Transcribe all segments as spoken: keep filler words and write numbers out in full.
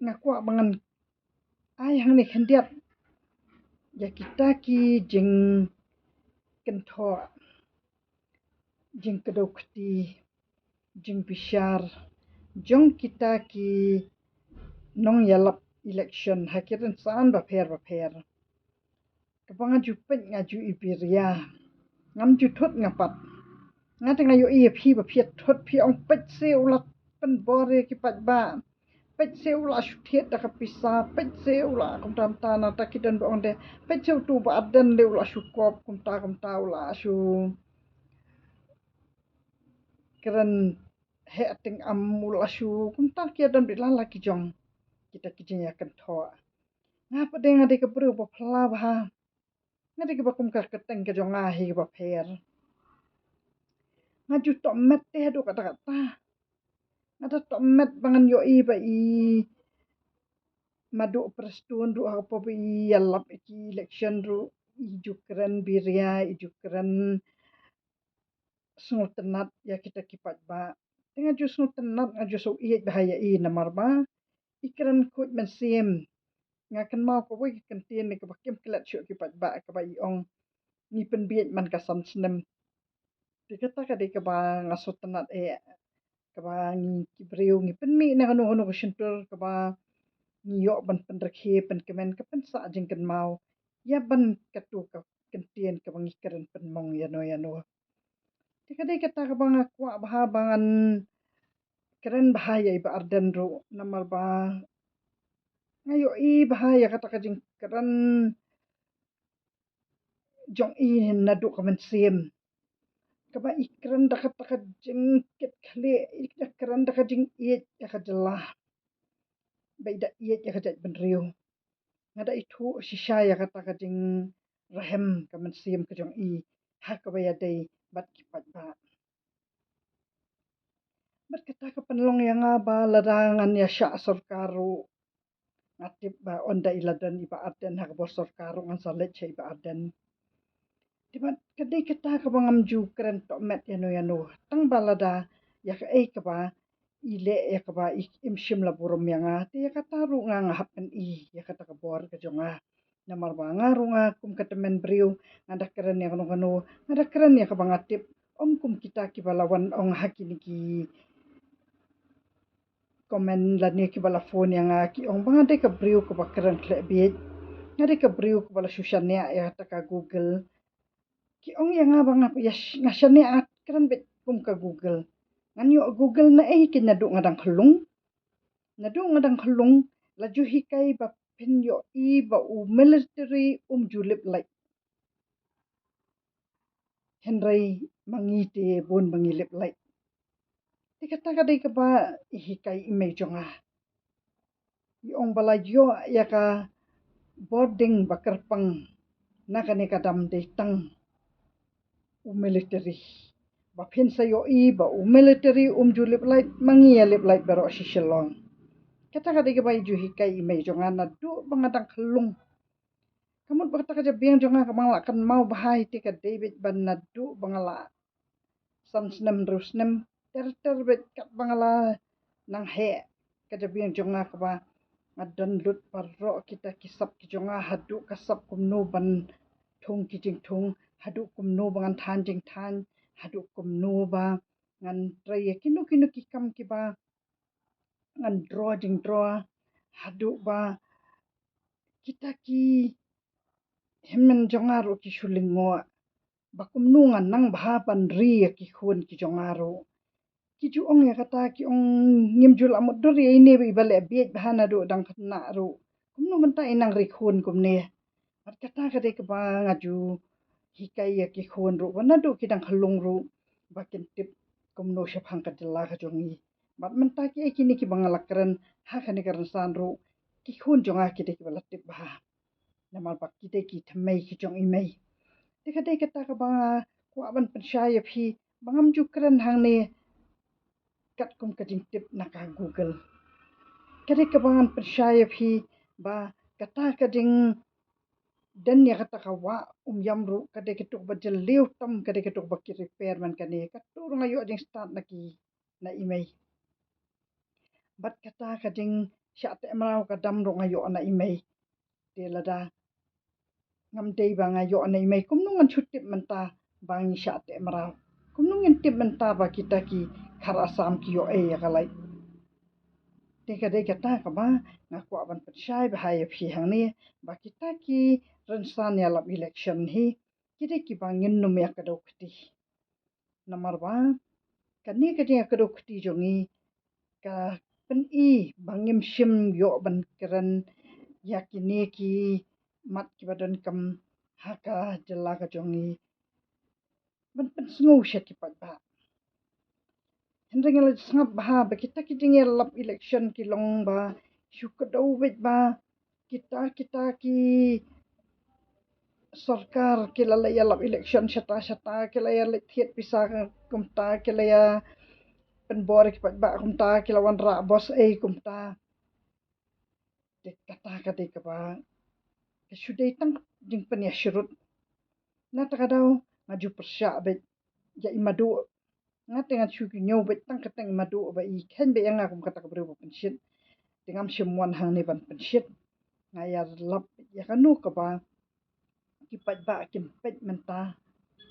nga kwah ba ngan ai hangne khyndiat ïa kita ki jingkynthoh, jingkdew kti, jingbishar jong kita ki nongïalap election ha ki rynsan bapher bapher. Kaba nga ju peit nga ju i biria. Ngam ju thut nga pat. Nga te nga ïohi ïa phi ba phi thut, phi ong peit se u la pynbor ïa ki paidbah. Peit se u la shu thied da ka pisa, peit se u la kumta kumta, nangta ki don ba ong de, peit se utu u Bah Ardent de u la shu kop kumta kumta, u la shu kren heh tyngam, u la shu kumta, ki don bit la la ki jong kita ki jingïakynthoh. Nga pat de nga dei ka briew ba phylla bha. Nga dei kaba kum ka kyrteng ka jong nga hi kaba pher. Nga ju tohmet te haduh katta katta. Nga da tohmet ba ngan ïohi ba i Madu Prestone ruh ha kaba i ïalap ïa ki election ruh i ju kren biria, i ju kren sngewtynnat ïa kita ki paidbah. Te nga ju sngewtynnat, nga ju sngewïeit bha ïa i namar ba i kren khuid mynsiem. Nga kynmaw kawei ka kyntien ne kaba kim klet shuh ki paidbah, kaba i ong, ngi pynbieit man ka san snem. Te kata ka dei kaba nga sngewtynnat eh, kaba ngi ki briew ngi pynmih na kano kano ka shyntur kaba ngi ïoh ban pynrkhie, pynkmen, ka pynsah jingkynmaw ïa ban katu ka kyntien kaba ngi kren pynmong ïano ïano. Te ka dei kata kaba nga kwah bha ba ngan kren bha ïa i Bah Ardent ruh namar ba nga ïohi bha ïa kata ka jingkren jong i naduh ka mynsiem. Kaba i kren da kata ka jingkitkhlieh, i kren da ka jingïeit ïa ka jylla. Ba i da ïeit ïa ka jaitbynriew. Nga da ithuh shisha ïa kata ka jingrhem ka mynsiem ka jong i ha kaba ïadei bad ki paidbah. Bad kata ka pynlong ïa nga ba lada ngan ïa shah sorkar ruh, nga tip ba ynda i la don i Bah Ardent ha ka bor sorkar ruh ngan sa leit sha i Bah Ardent. Te bad ka dei kata kaba ngam ju kren tohmet ïano ïano, tang ba lada ïa kaei kaba i leh ïa kaba i im shym la burom ïa nga, te ïa kata ruh nga nga hap pyni ïa kata ka bor ka jong nga. Namar ba nga ruh nga kum ka tymmen briew, nga da kren ïa kano kano, nga da kren ïa kaba nga tip, ym kum kita kiba la wan ong ha kine ki comment lane kiba la phone ïa nga ki ong ba nga dei ka briew kaba kren khleh bieit. Nga dei ka briew kaba la shu shaniah ïa kata ka Google. Ki ong ïa nga ba nga ïa sh-, nga shaniah, nga kren beit kum ka Google. Ngan ïoh Google naei, ki naduh nga dang khyllung. Naduh nga dang khyllung la ju hikai ba phin ïohi ba u military um ju lip light. Hynrei ma ngi te bun ba ngi lip light. Te kata ka dei kaba i hikai i mei jong nga. I ong ba la ïoh ïa ka boarding ba kyrpang na kane ka dam dei tang u military. Ba phin sa ïohi ba u military um ju lip light, ma ngi ïa lip light baroh shi Shillong. Kata ka dei kaba i ju hikai i mei jong nga naduh ba nga dang khyllung. Ka mut ba kata ka jabieng jong nga kaba nga la kynmaw bha hi te ka dei beit ba naduh ba nga la san snem hynriew snem ter ter beit, katba nga la nang heh, ka jabieng jong nga kaba nga don lut baroh kita ki sap ki jong nga, haduh ka sap kumno ban thung ki jingthung, haduh kumno ba ngan than jingthan, haduh kumno ba ngan trei ïa kino kino ki kam kiba ngan draw jingdraw, haduh ba kita ki hynmen jong nga ruh ki shu lyngngoh ba kumno ngan nang bha ban ri ïa ki khun ki jong nga ruh. Ki ju ong ïa kata, ki ong ngim ju lah mutdur ïa ine ba i ba leh bieit bha naduh dang khynnah ruh, kumno mynta i nang ri khun kumne. Bad kata ka dei kaba nga ju hikai ïa ki khun ruh ba naduh ki dang khyllung ruh ba kin tip kumno shaphang ka jylla ka jong ngi. Bad mynta kiei kine kiba nga la kren ha kane ka rynsan ruh, ki khun jong nga ki dei kiba la tip bha. Namar ba ki dei ki thymmei ki jong i mei. Te ka dei kata kaba nga kwah ban pynshai ïa phi ba ngam ju kren hangne katkum ka jingtip na ka Google. Ka dei kaba ngan pynshai ïa phi ba kata ka jingdon ïa kata ka wah Umïam ruh ka dei kato kaba jylliew tam, ka dei kato kaba ki repair man kane. Kato ruh nga ïoh jingstad na ki, na i mei. Bad kata ka jing shah teh mraw ka dam ruh nga ïoh na i mei. Te lada ngam dei ba nga ïoh na i mei, kumno ngan shu tip mynta ba ngi shah teh mraw? Kumno ngin tip mynta ba kita ki khar Assam ki ïoh ei ïa ka lait? Te ka dei kata kaba nga kwah ban pynshai bha ïa phi hangne, ba kita ki rynsan ïalap election hi ki dei kiba ngin nym ïakdew kti. Namar ba kane ka jingïakdew kti jong ngi ka pyni ba ngim shym ïoh ban kren ïa kine ki mat kiba donkam ha ka jylla ka jong ngi ban pynsngew sha ki paidbah. Hynrei nga la sngap bha ba kita ki jingïalap election ki long ba shu kdew beit ba kita, kita ki sorkar ki la leit ïalap election shata shata, ki la ïaleit thied pisa kumta, ki la ïa pynbor ki paidbah kumta, ki la wanrah bos ei kumta. Te kata ka dei kaba ka shu dei tang jingpynïasyrut. Na kata ka daw nga ju pyrshah beit ïa i Madu. Nga te ngan shu kynñiew beit tang kyrteng i Madu ba i kheiñ beit ïa nga kum kata ka briew ba pynshit. Te ngam shym wan hangne ban pynshit. Nga ïalap ïa kano kaba ki paidbah kin peit mynta,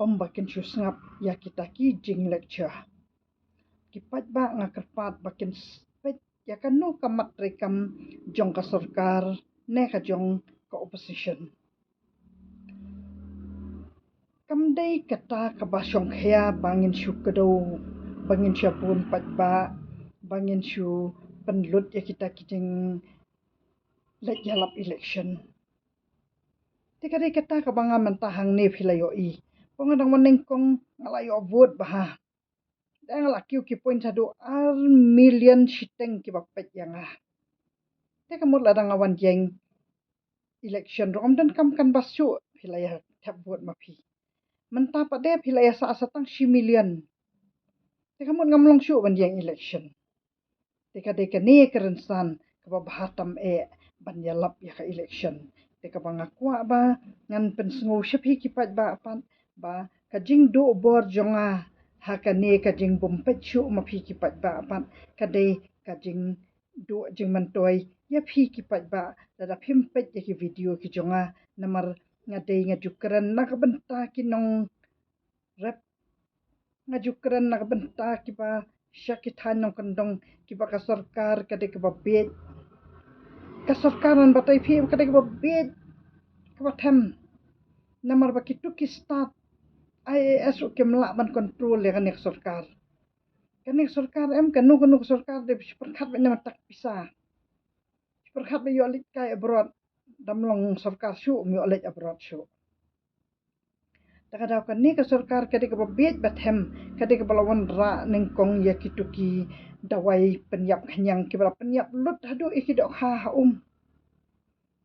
ym ba kin shu sngap ïa kita ki jinglecture. Ki paidbah nga kyrpad ba kin peit ïa kano ka mat treikam jong ka sorkar ne ka jong ka opposition. Kam dei kata kaba shongkhia ba ngin shu kdew, ba ngin shu bun paidbah, ba ngin shu pynlut ïa kita ki jingleit ïalap election. Te ka dei kata kaba nga mynta hangne phi la ïohi. Pynban nga dang wan nyngkong nga la ïoh vote bha. Dang la kiew ki point haduh ar million shiteng kiba peit ïa nga. Te ka mut lada nga wan ïeng election ruh ym donkam canvass shuh, phi la ïa thep vote ma phi. Mynta pat de phi la ïa sah sa tang shi million. Te ka mut ngam long shuh ban ïeng election. Te ka dei kane ka rynsan kaba bha tam eh ban ïalap ïa ka election. Te kaba nga kwah ba ngan pynsngew sha phi ki paidbah pat ba ka jingduh bor jong nga ha kane ka jingbym peit shuh ma phi ki paidbah pat ka dei ka jingduh jingmyntoi ïa phi ki paidbah lada phim peit ïa ki video ki jong nga. Namar nga dei nga ju kren na ka bynta ki nongrep, nga ju kren na ka bynta kiba sha ki thaiñ nongkyndong kiba ka sorkar ka dei kaba bieit. Ka sorkar ngan batai phi ka dei kaba bieit, kaba them. Namar ba kitu ki stad I A S ruh kim lah ban control ïa kane ka sorkar. Kane ka sorkar em, kano kano ka sorkar dei shu pyrkhat beit namar tak pisa. Shu pyrkhat beit ïoh leit kai abroad, dam long sorkar shuh, ym ïoh leit abroad shuh. Te ka daw kane ka sorkar ka dei kaba bieit ba them, ka dei kaba la wanrah nyngkong ïa kitu ki dawai pynïap khñiang kiba la pynïap lut haduh ïa ki dohkha ha um.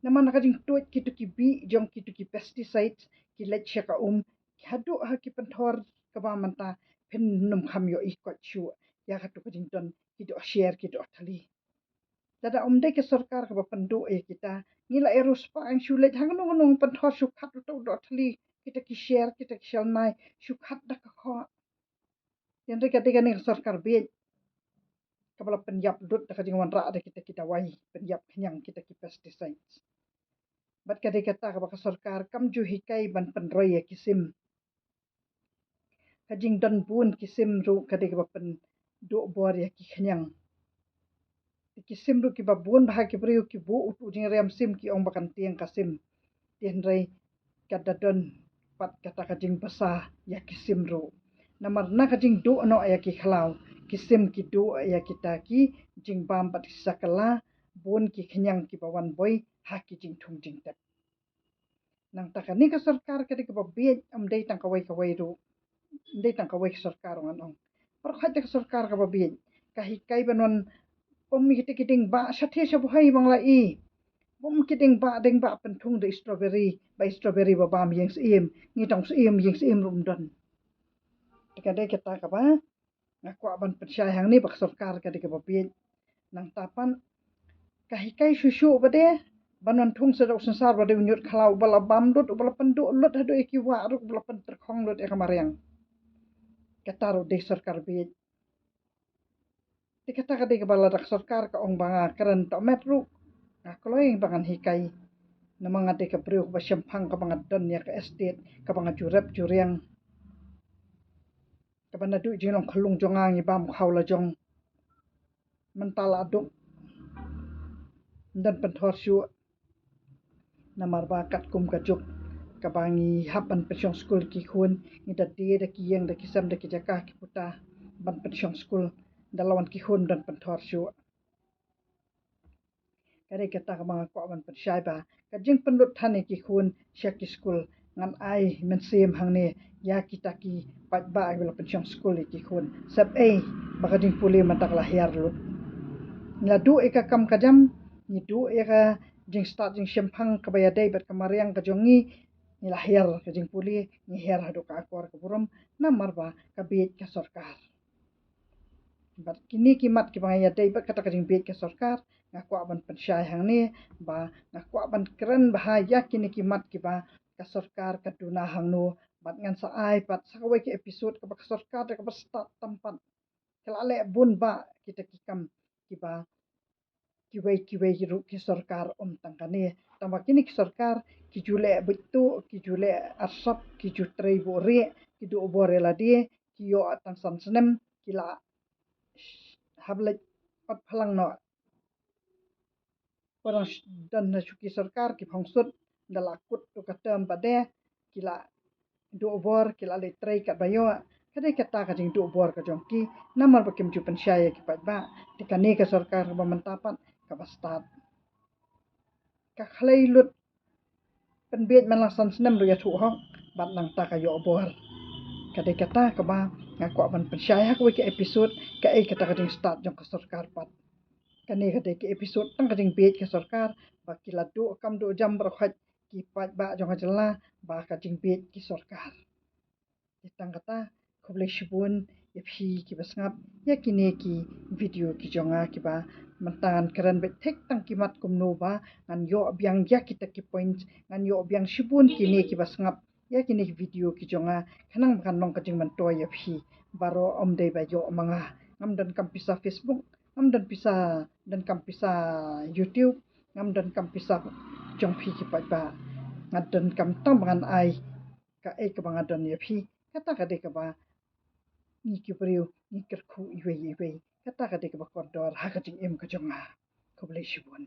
Namar na ka jingtuid kitu ki bih jong kitu ki pesticides ki leit sha ka um, haduh ha ki pynthor kaba mynta phin nym kham ïohi koit shuh ïa katu ka jingdon ki dohsher ki dohthali. Lada ym dei ka sorkar kaba pynduh ïa kita, ngi la ïa riewspah, ngi shu leit ha kano kano pynthor shu khat uta u dohthali, kita ki sher, kita ki shalnai, shu khat da ka khoh. Hynrei ka dei kane ka sorkar bieit kaba la pynïap lut da ka jingwanrah da kita ki dawai pynïap khñiang, kita ki pesticides. Bad ka dei kata kaba ka sorkar kam ju hikai ban pynroi ïa ki sim. Ka jingdon bun ki sim ruh ka dei kaba pynduh bor ïa ki khñiang. Ki sim ruh kiba bun bha ki briew ki buh utu u jingriam sim, ki ong ba kan tieng ka sim. Te hynrei ka da don pat kata ka jingbsa ïa ki sim ruh. Namar na ka jingduh noh ïa ki khlaw, ki sim ki duh ïa kita ki jingbam bad ki sakla, bun ki khñiang kiba wan boi ha ki jingthung jingtep. Nangta kane ka sorkar ka dei kaba bieit, ym dei tang kawei kawei ruh. Ym dei tang kawei ka sorkar ruh ngan ong. Baroh kawei ka sorkar kaba bieit. Ka hikai ban wan pom ïa kita ki dieng ba shatei sha Bhoi ba nga la i. Pom ki dieng ba, dieng ba pynthung da i strawberry, ba i strawberry ba bam ïing syiem, ngi tang syiem, ïing syiem ruh ym don. Te ka dei kata kaba nga kwah ban pynshai hangne ba ka sorkar ka dei kaba bieit. Nangta pat ka hikai shuh shuh ba dei ban wan thung sa da u synsar ba dei u ñiut khlaw uba la bam lut, uba la pynduh lut haduh ïa ki wah ruh, uba la pyntyrkhong lut ïa ka mariang. Kata ruh dei sorkar bieit. Te kata ka dei kaba lada ka sorkar ka ong ba nga kren tohmet ruh, nga kloi ba ngan hikai. Namar nga dei ka briew kaba shemphang, kaba nga don ïa ka estate, kaba nga ju rep ju riang, kaba naduh jinglong khyllung jong nga ngi bam khaw la jong. Mynta la duk, ym don pynthor shuh. Namar ba katkum ka juk kaba ngi hap ban pynshong skul ki khun, ngi da die da ki ïing, da ki sem, da ki jaka ki puta ban pynshong skul, da la wan ki khun ym don pynthor shuh. Ka dei kata kaba nga kwah ban pynshai ba ka jingpynlut than ïa ki khun sha ki skul, ngan ai mynsiem hangne ïa kita ki paidbah kiba la pynshong skul ïa ki khun. Sep ei ba ka jingpule mynta ka la hiar lut. Ngi la duh ïa ka kam ka jam, ngi duh ïa ka jingstad jingshemphang kaba ïadei bad ka mariang ka jong ngi, ngi la hiar ka jingpule, ngi hiar haduh ka akor ka burom, namar ba ka bieit ka sorkar. Bad kine ki mat kiba nga ïadei bad kata ka jingbieit ka sorkar, nga kwah ban pynshai hangne, ba nga kwah ban kren bha ïa kine ki mat kiba ka sorkar ka duna hangno, bad ngan sa ai pat sa kawei ka episode kaba ka sorkar da kaba stad tam pat ka la leh bun bah kita ki kam kiba kiwei kiwei ruh ki sorkar, ym tang kane. Tangba kine ki sorkar ki ju leh beit tuh, ki ju leh arsap, ki ju trei buhrieh, ki duh bor ïa lade, ki ïoh tang san snem, ki la hap leit ot phlang noh. Ba dang don na shuki sorkar ki phong sut, da la kut tu ka term ba de, ki la duh bor, ki la leit trei katba ïoh. Ka dei kata ka jingduh bor ka jong ki, namar ba kim ju pynshai ïa ki paidbah. Te kane ka sorkar kaba mynta pat kaba stad, ka khlei lut pynbieit man la san snem ruh ïathuh hok, bad nangta ka ïoh bor. Ka dei kata kaba nga kwah ban pynshai ha kawei ka episode, kaei kata ka jingstad jong ka sorkar pat. Kane ka dei ka episode tang ka jingbieit ka sorkar, ba ki la duh kam duh jam baroh khoit ki paidbah jong ka jylla ba ka jingbieit ki sorkar. Te tang kata, khublei shibun ïa phi kiba sngap ïa kine ki video ki jong nga kiba mynta ngan kren beit thik tang ki mat kumno ba ngan ïoh biang ïa kita ki point, ngan ïoh biang shibun kine kiba sngap ïa kine ki video ki jong nga, khnang ba kan long ka jingmyntoi ïa phi baroh, ym dei ba ïoh ma nga. Ngam donkam pisa Facebook, ngam don pisa, donkam pisa YouTube, ngam donkam pisa jong phi ki paidbah. Nga donkam tang ba ngan ai kaei kaba nga don ïa phi. Kata ka dei kaba ngi ki briew ngi kyrkhu iwei iwei. Kata ka dei kaba kordor ha ka jingim ka jong nga. Khublei shibun.